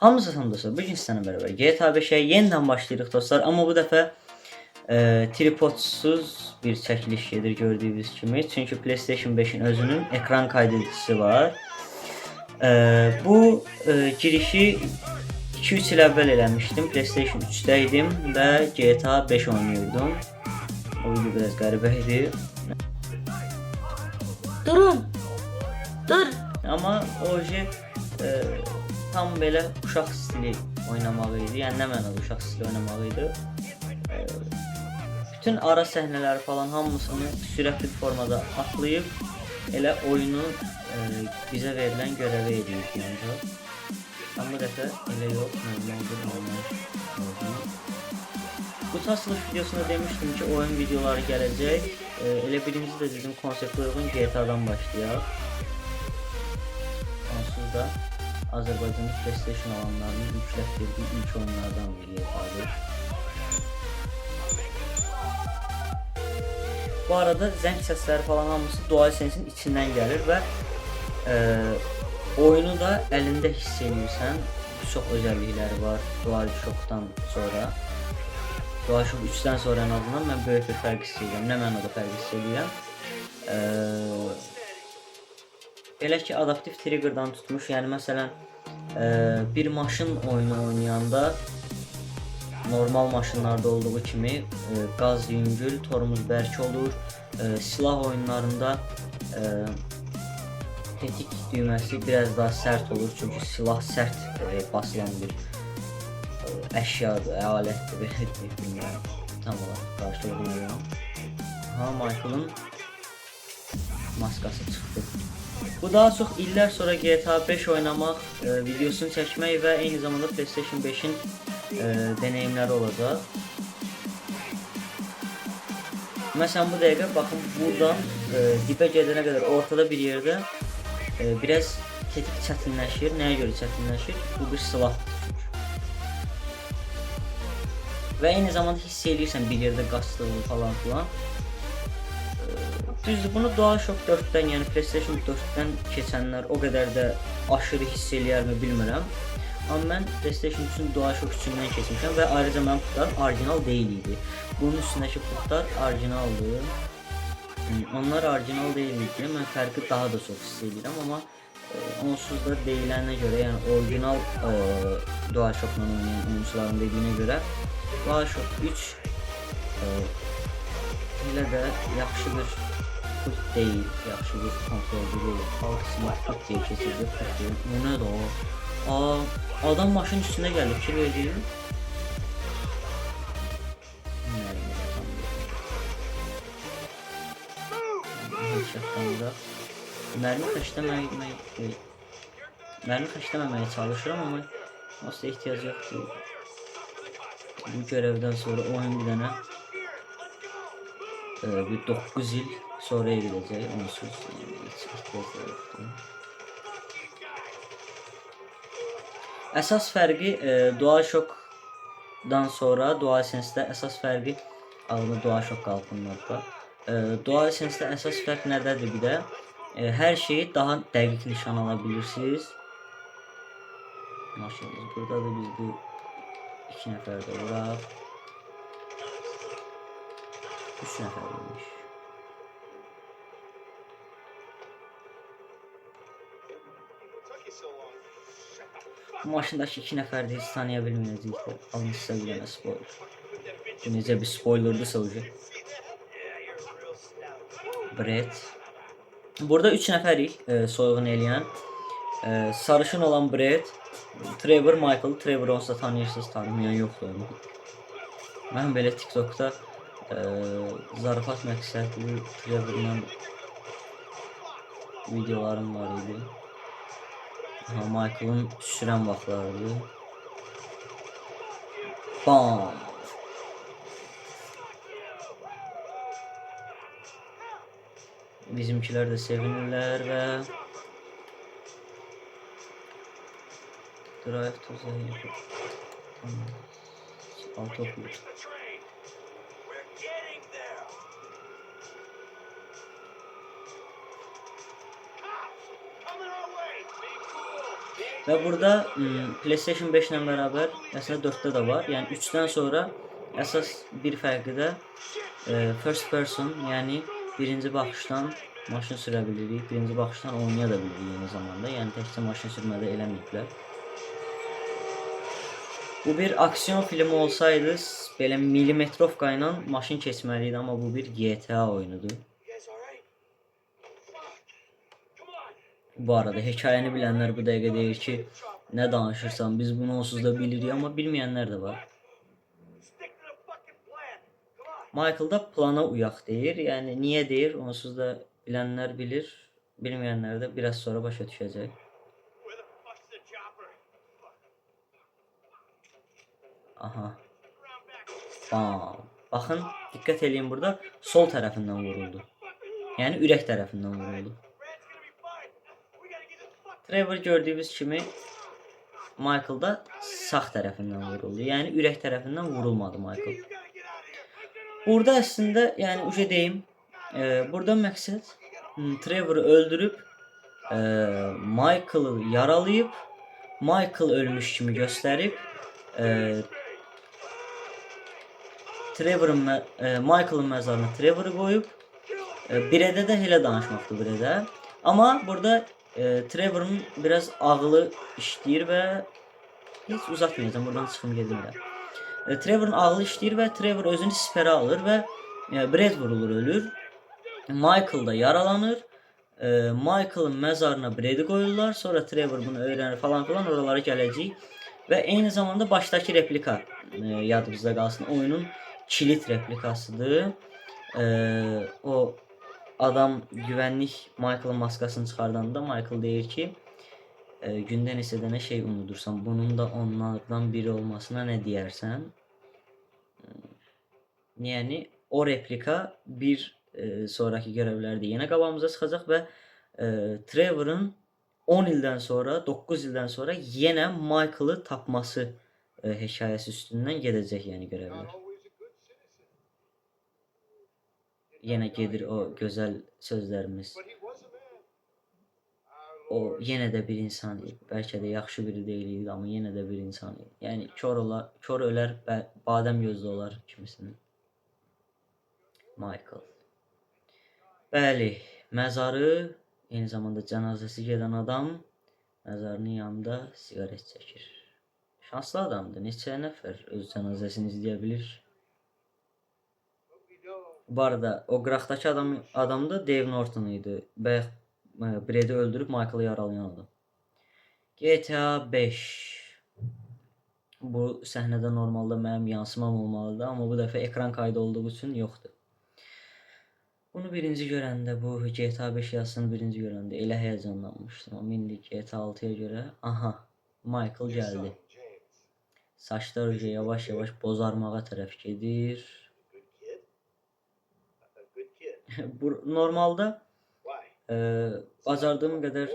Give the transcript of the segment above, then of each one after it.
Hamınıza salam dostlar. Bugün sizlerle beraber GTA 5'e yeniden başlayırıq dostlar. Amma bu dəfə tripodsuz bir çəkiliş gedir gördüyünüz kimi. Çünki PlayStation 5-in özünün ekran kaydedicisi var. Bu girişi 2-3 il əvvəl eləmişdim. PlayStation 3-də idim və GTA 5 oynuyordum. O video biraz qəribə idi. Durun. Dur. Amma o tam belə uşaq stili oynamağı idi. Yəni nə mənada uşaq stili oynamağı idi. Bütün ara səhnələri falan hamısını sürətli formada atlayıb elə oyunu bizə verilən görəvə eləyirdi ancaq. Amma bu dəfə elə yox, normal bir oynayış oldu. Qutu açılış videosunda demişdim ki, oyun videoları gələcək. Elə birinci də dedim konseptə uyğun GTA-dan başlayaq. Onsuz da Azərbaycanda PlayStation alanlarının yüklətdirdiyi ilk oyunlardan biri GTA 5. Bu arada zəng səsləri falan hamısı DualSense-in içindən gəlir və oyunu da əlində hiss eləyirsən. Bir çox özəllikləri var DualShock-dan sonra. DualShock 3-dən sonra ən azından mən böyük bir fərq hiss edirəm. Nə mənada fərq hiss edirəm? Belə ki, adaptiv triggerdan tutmuş, yəni məsələn bir maşın oyunu oynayanda normal maşınlarda olduğu kimi qaz yüngül, tormuz bərk olur. Silah oyunlarında tetik düyməsi biraz daha sərt olur, çünki silah sərt basılan bir əşyadır, alətdir, belə deyək, bilmirəm. Tam olaraq qarşılığını yox. Aha, Michael'ın maskası çıxdı. Bu daha çox illər sonra GTA 5 oynamaq, videosunu çəkmək və eyni zamanda PlayStation 5-in deneyimləri olacaq. Məsələn bu dəqiqə baxın buradan dibə gedənə qədər ortada bir yerdə biraz tetik çətinləşir. Nəyə görə çətinləşir? Bu bir silahdır çünki. Və eyni zamanda hiss eləyirsən bir yerdə qaçdığını falan filan. Düzdür, bunu DualShock 4-dən, yəni PlayStation 4-dən keçənlər o qədər də aşırı hiss eləyərmi bilmirəm. Amma mən PlayStation 3-ün DualShock 3-ündən keçmişəm və ayrıca mənim pultlarım orijinal deyil idi. Bunun üstündəki pultlar orijinaldır. Onlar orijinal deyil idi. Mən fərqi daha da çox hiss eləyirəm, amma onsuz da deyilənə görə, yəni orijinal DualShock-la oynayan oyunçuların dediyinə görə DualShock 3 elə də yaxşı bir pult deyil, yaxşı bir kontrolcü deyil. Xalq içində pult deyə keçirdi, pult deyil. Bu nədir o? Aa, adam maşın üstünə gəldi, fikir verdin? Mərmi xərcləməmək, mərmi xərcləməməyə çalışıram, amma onsuz da ehtiyac yoxdur. Bu görevdən sonra oyun bir dənə bir 9 il sonraya gedəcək, onsuz yəni, heç ehtiyac da yoxdur. Əsas fərqi DualShock-dan sonra DualSense-də əsas fərqi ağlında DualShock qalxınlarda. DualSense-də əsas fərq nədədir bir də? Hər şeyi daha dəqiq nişan ala bilirsiniz. Maşınımız buradadır, biz bu 2 nəfər də vuraq. 3 nəfər imiş. Bu maşındakı 2 nəfər də heç tanıya bilməyəcəklər. Alın sizə bir dənə spoiler. Bu necə bir spoilerdırsa ucu. Brett. Burada 3 nəfərik soyğun eləyən. Sarışın olan Brett, Trevor, Michael. Trevor olsa tanıyırsınız, tanımayan yoxdur onu. Mən belə TikTokda zarafat məqsədli Trevorla videolarım var idi. Aha, Michael'ın sürən vaxtlarıdır. Bam! Bizimkilər də sevinirlər və Drive to the helicopter. Autopilot. Və burada PlayStation 5 ilə bərabər əslində 4-də də var. Yəni 3-dən sonra əsas bir fərqi də first person, yəni birinci baxışdan maşın sürə bilirik, birinci baxışdan oynaya da bilirik eyni zamanda. Yəni təkcə maşın sürmədə eləməyiblər. Bu bir aksiyon filmi olsaydı belə millimetrovka ilə maşın keçməli idi, amma bu bir GTA oyunudur. Bu arada hekayəni bilənlər bu dəqiqə deyir ki, nə danışırsan, biz bunu onsuz da bilirik, amma bilməyənlər də var. Michael da plana uyaq deyir. Yəni niyə deyir, onsuz da bilənlər bilir, bilməyənlər də biraz sonra başa düşəcək. Aha. Bam. Baxın, diqqət eləyin, burada sol tərəfindən vuruldu. Yəni ürək tərəfindən vuruldu. Trevor gördüyünüz kimi Michael da sağ tərəfindən vuruldu. Yəni ürək tərəfindən vurulmadı Michael. Burada əslində, yəni uca deyim, burada məqsəd Trevor'ı öldürüb Michael'ı yaralayıb, Michael ölmüş kimi göstərib, Trevor'ın Michael'ın məzarına Trevor'ı qoyub, Bredə də elə danışmaqdır Bredə. Amma burada Trevor'ın biraz ağlı işləyir və heç uzatmayacağam, buradan çıxım gedim də. Trevor'ın ağlı işləyir və Trevor özünü sipərə alır və Brad vurulur, ölür. Michael da yaralanır. Michael'ın məzarına Brad'i qoyurlar. Sonra Trevor bunu öyrənir falan filan, oralara gələcəyik. Və eyni zamanda başdakı replika yadınızda qalsın. Oyunun kilit replikasıdır. O adam güvənlik Michael'ın maskasını çıxardanda Michael deyir ki, gündə neçə dənə şey unudursan, bunun da onlardan biri olmasına nə deyərsən? Yəni o replika bir sonraki görevlərdə yenə qabağımıza çıxacaq və Trevor'ın 10 ildən sonra, 9 ildən sonra yenə Michael'ı tapması hekayəsi üstündən gedəcək, yəni görevlər. Yenə gedir o gözəl sözlərimiz. O yenə də bir insan idi. Bəlkə də yaxşı biri deyil idi, amma yenə də bir insan idi. Yəni kor olar, kor ölər, badəm gözlü olar kimisinin. Michael. Bəli, məzarı, eyni zamanda cənazəsi gedən adam məzarının yanında siqaret çəkir. Şanslı adamdır. Neçə nəfər öz cənazəsini izləyə bilir? Bu arada o qıraqdakı adam da Dave Norton idi. Bayaq Brad'i öldürüb Michael'ı yaralayan adam. GTA 5. Bu səhnədə normalda mənim yansımam olmalıdır, amma bu dəfə ekran kaydı olduğu üçün yoxdur. Bunu birinci görəndə, bu GTA 5 yazısını birinci görəndə elə həyəcanlanmışdım. Amma indi GTA 6-ya görə, aha, Michael gəldi. Saçlar yavaş-yavaş bozarmağa tərəf gedir. Bu normalda bacardığım qədər,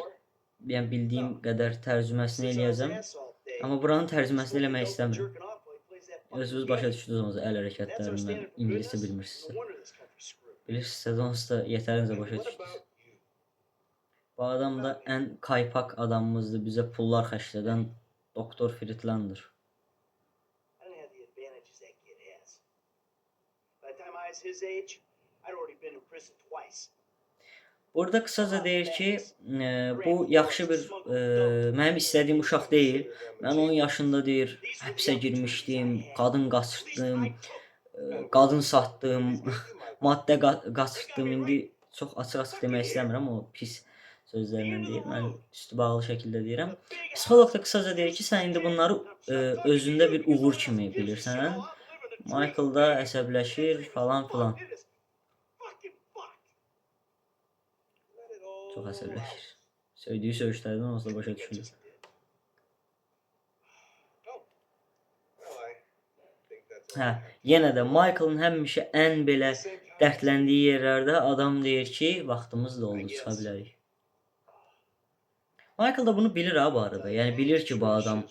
yəni bildiyim qədər tərcüməsini eləyəcəm. Amma buranın tərcüməsini eləmək istəmirəm. Özünüz başa düşdünüz onsuz əl hərəkətlərindən, ingiliscə bilmirsinizsə. Bilirsinizsə də onsuz da yetərincə başa düşdünüz. Bu adam da ən kaypak adamımızdır, bizə pullar xərclədən Doktor Friedlander. Burada qısaca deyir ki, bu yaxşı bir, mənim istədiyim uşaq deyil. Mən onun yaşında deyir, həbsə girmişdim, qadın qaçırtdım, qadın satdım, maddə qaçırtdım. İndi çox açıq-açıq demək istəmirəm, o pis sözlərlə deyir. Mən üstü bağlı şəkildə deyirəm. Psixoloq da qısaca deyir ki, sən indi bunları özündə bir uğur kimi bilirsən. Michael da əsəbləşir falan filan. Çox əsəbləşir. Söydüyü söyüşlərdən onsuz da başa düşmür. Hə, yenə də Michael'ın həmişə ən belə dərdləndiyi yerlərdə adam deyir ki, vaxtımız doldu, çıxa bilərik. Michael da bunu bilir ha bu arada. Yəni bilir ki, bu adam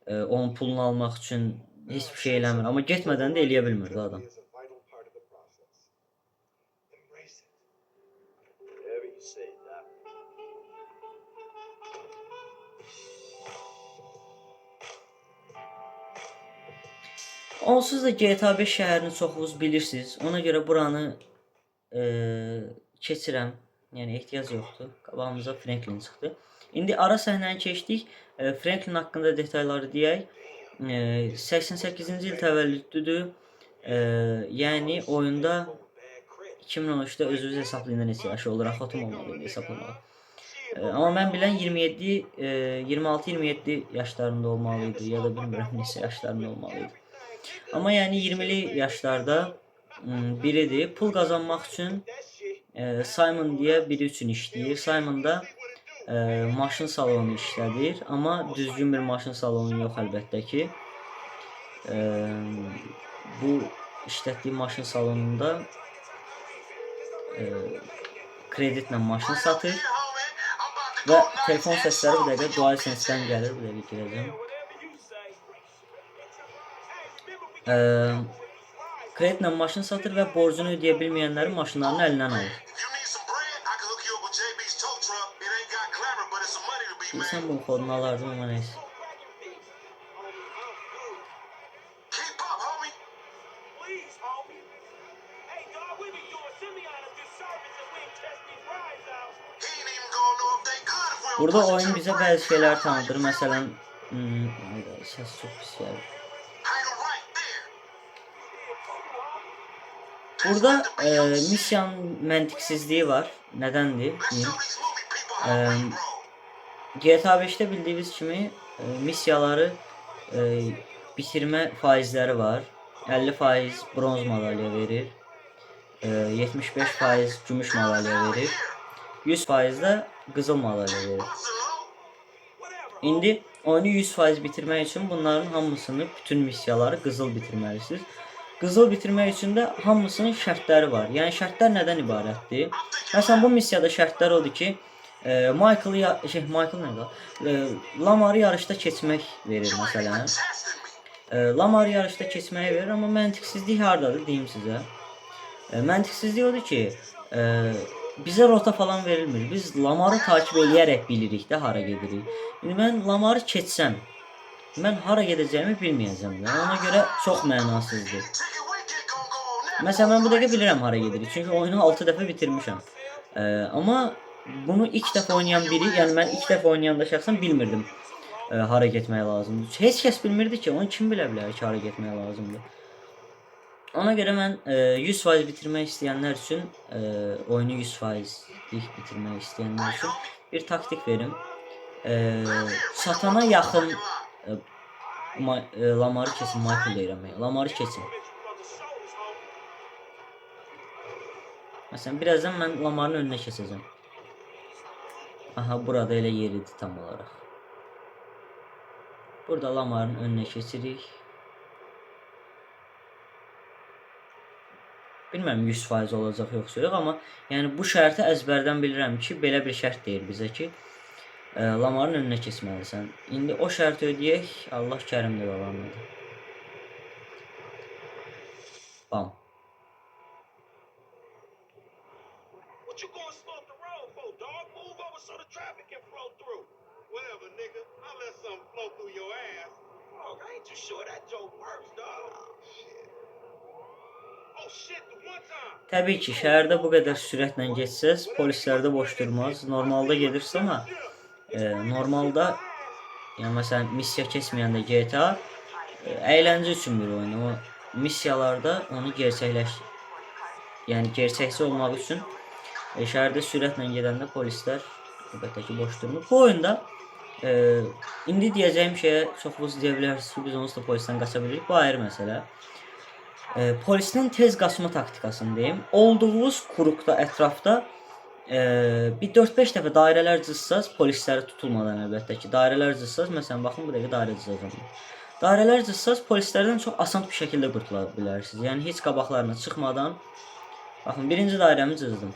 onun pulunu almaq üçün heç bir şey eləmir. Amma getmədən də eləyə bilmirdi adam. Onsuz da GTA 5 şəhərini çoxunuz bilirsiniz. Ona görə buranı keçirəm. Yəni ehtiyac yoxdur. Qabağımıza Franklin çıxdı. İndi ara səhnəni keçdik. Franklin haqqında detalları deyək. 88-ci il təvəllüdlüdür. Yəni oyunda 2013-də özünüz hesablayın da neçə yaşı olur. Axı olmalı indi hesablamalı. Amma mən bilən 27, 26-27 yaşlarında olmalı idi ya da bilmirəm neçə yaşlarında olmalı idi. Amma yəni 20-li yaşlarda biridir. Pul qazanmaq üçün Simon deyə biri üçün işləyir. Simon da maşın salonu işlədir, amma düzgün bir maşın salonu yox əlbəttə ki. Bu işlətdiyi maşın salonunda kreditlə maşın satır və telefon səsləri bu dəqiqə DualSense-dən gəlir. Bu dəqiqə girəcəm. Kreditlə maşın satır və borcunu ödəyə bilməyənlərin maşınlarını əlindən alır. Bilsəm bunun kodunu alardım, amma neysə. Burada oyun bizə bəzi şeylər tanıdır. Məsələn, səs çox pis gəlir. Burada missiyanın məntiqsizliyi var. Nədəndir? Deyim. GTA 5-də bildiyiniz kimi missiyaları bitirmə faizləri var. 50% bronz madalya verir. 75% gümüş madalya verir. 100% də qızıl madalya verir. İndi oyunu 100% bitirmək üçün bunların hamısını, bütün missiyaları qızıl bitirməlisiniz. Qızıl bitirmək üçün də hamısının şərtləri var. Yəni şərtlər nədən ibarətdir? Məsələn, bu missiyada şərtlər odur ki, Michael ya şey Michael nə da? Lamarı yarışda keçmək verir məsələn. Lamarı yarışda keçməyi verir, amma məntiqsizlik hardadır deyim sizə. Məntiqsizlik odur ki, bizə rota falan verilmir. Biz Lamarı takib eləyərək bilirik də hara gedirik. İndi mən Lamarı keçsəm, mən hara gedəcəyimi bilməyəcəm də. Ona görə çox mənasızdır. Məsələn, mən bu dəqiqə bilirəm hara gedirik. Çünki oyunu 6 dəfə bitirmişəm. Amma bunu ilk dəfə oynayan biri, yəni mən ilk dəfə oynayanda şəxsən bilmirdim hara getmək lazımdır. Heç kəs bilmirdi ki, onu kim bilə bilər ki, hara getmək lazımdır. Ona görə mən 100% bitirmək istəyənlər üçün, oyunu 100%lik bitirmək istəyənlər üçün bir taktik verim. Çatana yaxın Lamarı keçin, Michael deyirəm mən. Lamarı keçin. Məsələn, birazdan mən Lamarın önünə keçəcəm. Aha, burada elə yeridir tam olaraq. Burada Lamarın önünə keçirik. Bilmirəm 100% olacaq yoxsa yox, amma yəni bu şərti əzbərdən bilirəm ki, belə bir şərt deyir bizə ki, Lamarın önünə keçməlisən. İndi o şərti ödəyək, Allah kərimdir qalanıdır. Bam. What you going slow up the road for, dog? Move over so the traffic can flow through. Whatever, nigga. I'll let something flow through your ass. Dog, I ain't too sure that joke works, dog. Shit. Oh shit, the one time. Təbii ki, şəhərdə bu qədər sürətlə getsəz, polislər də boş durmaz. Normalda gedirsə, amma normalda, yəni məsələn missiya keçməyəndə GTA əyləncə üçün bir oyun, amma missiyalarda onu yəni gerçəkçi olmaq üçün şəhərdə sürətlə gedəndə polislər əlbəttə ki, boş durmur. Bu oyunda indi deyəcəyim şeyə çoxunuz deyə bilərsiniz ki, biz onsuz da polisdən qaça bilirik. Bu ayrı məsələ. Polisdən tez qaçma taktikasını deyim. Olduğunuz kuruqda ətrafda bir 4-5 dəfə dairələr cızsaz, polisləri tutulmadan əlbəttə ki, dairələr cızsaz, məsələn baxın bu dəqiqə dairə cızacağam. Dairələr cızsaz polislərdən çox asan bir şəkildə qurtula bilərsiniz. Yəni heç qabaqlarına çıxmadan, baxın birinci dairəmi cızdım.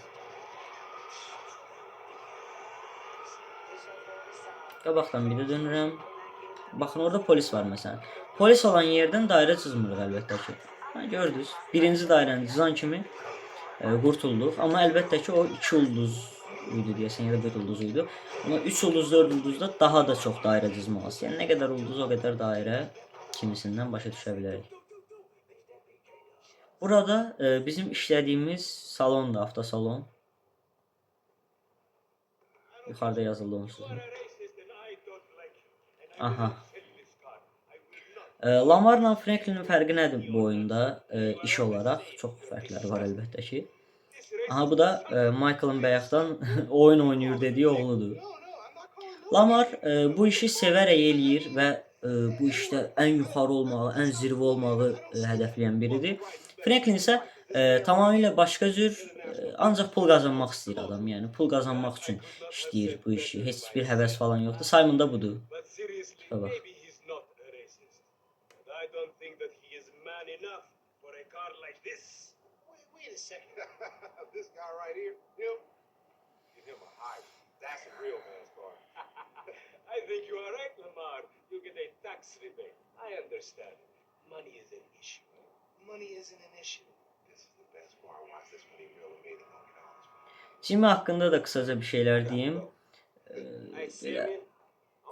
Qabaqdan bir də dönürəm. Baxın orada polis var məsələn. Polis olan yerdən dairə cızmırıq əlbəttə ki. Ha, gördünüz. Birinci dairəni cızan kimi qurtulduq. Amma əlbəttə ki o 2 ulduz idi deyəsən ya da 1 ulduz idi. Amma 3 ulduz, 4 ulduzda daha da çox dairə cızmalısınız. Yəni nə qədər ulduz o qədər dairə kimisindən başa düşə bilərik. Burada bizim işlədiyimiz salondur, avtosalon. Yuxarıda yazıldı onsuz da. Aha. Lamarla Franklinin fərqi nədir bu oyunda iş olaraq? Çox fərqləri var əlbəttə ki. Aha, bu da Michael'ın bayaqdan oyun oynayır dediyi oğludur. Lamar bu işi sevərək eləyir və bu işdə ən yuxarı olmağı, ən zirvə olmağı hədəfləyən biridir. Franklin isə tamamilə başqa cür, ancaq pul qazanmaq istəyir adam. Yəni pul qazanmaq üçün işləyir bu işi. Heç bir həvəs falan yoxdur. Simon da budur. Tipə bax. Maybe he's not a racist. But I don't think that he is man enough for a car like this. Wait a second. This guy right here, him, get him a hybrid. That's a real man's car. I think you are right, Lamar. You get a tax rebate. I understand. Money is an issue. Money isn't an issue. This is the best car. Watch this one. He really made it gonna get all this money. Jimmy haqqında da qısaca bir şeylər deyim. I see Belə him.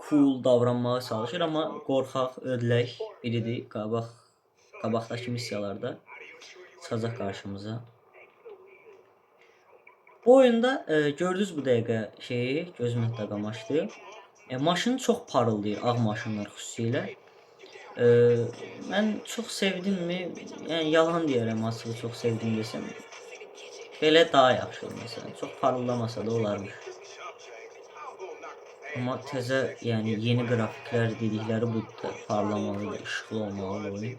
cool davranmağa çalışır, amma qorxaq, ödlək biridir. Qabaqdakı missiyalarda çıxacaq qarşımıza. Bu oyunda gördünüz bu dəqiqə şeyi, gözüm hətta qamaşdı. Maşın çox parıldayır, ağ maşınlar xüsusilə. Mən çox sevdimmi? Yəni yalan deyərəm, açığı çox sevdim desəm. Belə daha yaxşı məsələn. Çox parıldamasa da olarmış. Amma təzə, yəni yeni qrafiklər dedikləri budur da, parlamalıdır, işıqlı olmalıdır oyun.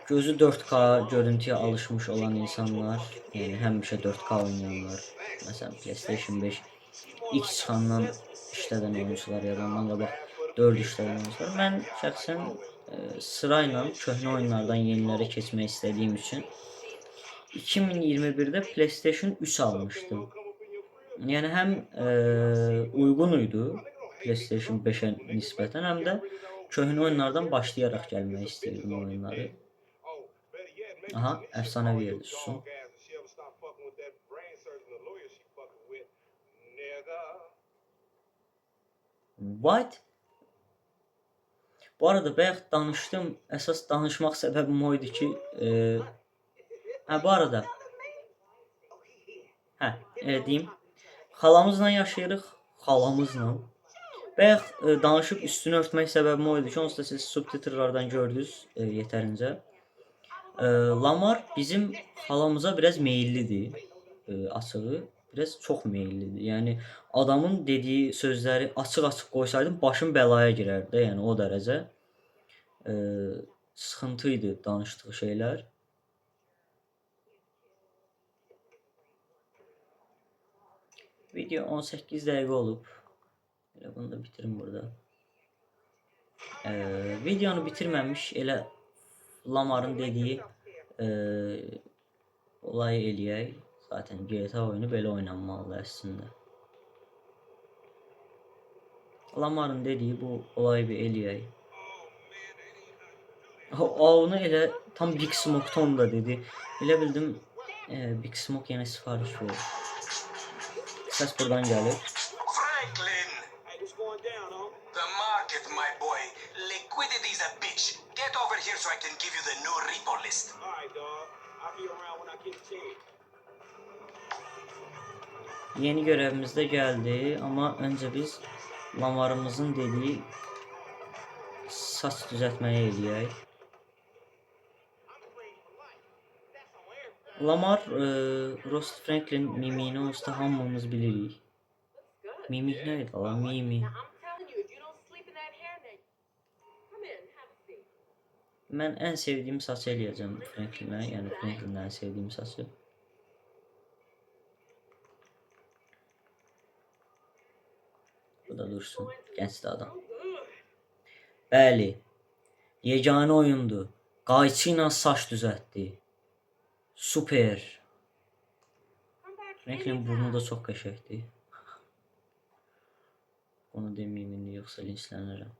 Gözü 4K görüntüyə alışmış olan insanlar, yəni həmişə 4K oynayanlar, məsələn PlayStation 5 ilk çıxandan işlədən oyunçular ya da ondan qabaq 4 işlədən oyunçular. Mən şəxsən sırayla köhnə oyunlardan yenilərə keçmək istədiyim üçün 2021-də PlayStation 3 almışdım. Yəni həm uyğun idi PlayStation 5-ə nisbətən, həm də köhnə oyunlardan başlayaraq gəlmək istəyirdim oyunları. Aha, əfsanəvi yerdir, susun. What? Bu arada bayaq danışdım. Əsas danışmaq səbəbim o idi ki, hə bu arada, hə, elə deyim. Xalamızla yaşayırıq, xalamızla. Bayaq danışıb üstünü örtmək səbəbim o idi ki, onsuz da siz subtitrlardan gördünüz yetərincə. Lamar bizim xalamıza biraz meyillidir, açığı. Biraz çox meyillidir. Yəni adamın dediyi sözləri açıq-açıq qoysaydım başım bəlaya girərdi də, yəni o dərəcə. Sıxıntı idi danışdığı şeylər. Video 18 dəqiqə olub. Elə bunu da bitirim burada. Videonu bitirməmiş elə Lamar'ın dediyi olayı eləyək. Zaten GTA oyunu belə oynanmalıdır əslində. Lamar'ın dediyi bu olayı bir eləyək. O, onu elə tam Big Smoke da dedi. Elə bildim Big Smoke yenə sifariş verir. Səs buradan gəlir. Franklin! Hey, what's going down, homie? The market, my boy. Liquidity's a bitch. Get over here so I can give you the new repo list. All right, dog. I'll be around when I get a chance. Yeni görevimiz də gəldi, amma öncə biz Lamarımızın dediyi saç düzəltməyi eləyək. Lamar, Rost Franklin mimiyini onsuz da hamımız bilirik. Mimik nə idi la? Mimi. Now I'm telling you, if you don't sleep in that hairnet, come in, have a seat. Mən ən sevdiyim saçı eləyəcəm Franklinə, yəni Franklinin ən sevdiyim saçı. Bu da dursun. Gəncdir adam. So good. Bəli. Yeganə oyundur. Qayçı ilə saç düzəltdi. Super. Come back Franklin burnu da anytime. çox qəşəngdir. Bunu deməyim indi yoxsa linçlənirəm.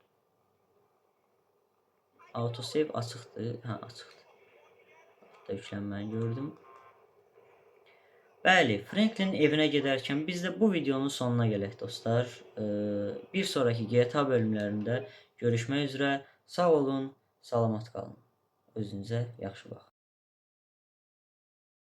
Autosave açıqdır. Hə, açıqdır. Hətta yüklənməni gördüm. Bəli, Franklin evinə gedərkən biz də bu videonun sonuna gələk dostlar. Bir sonraki GTA bölümlərində görüşmək üzrə. Sağ olun, salamat qalın. Özünüzə yaxşı baxın.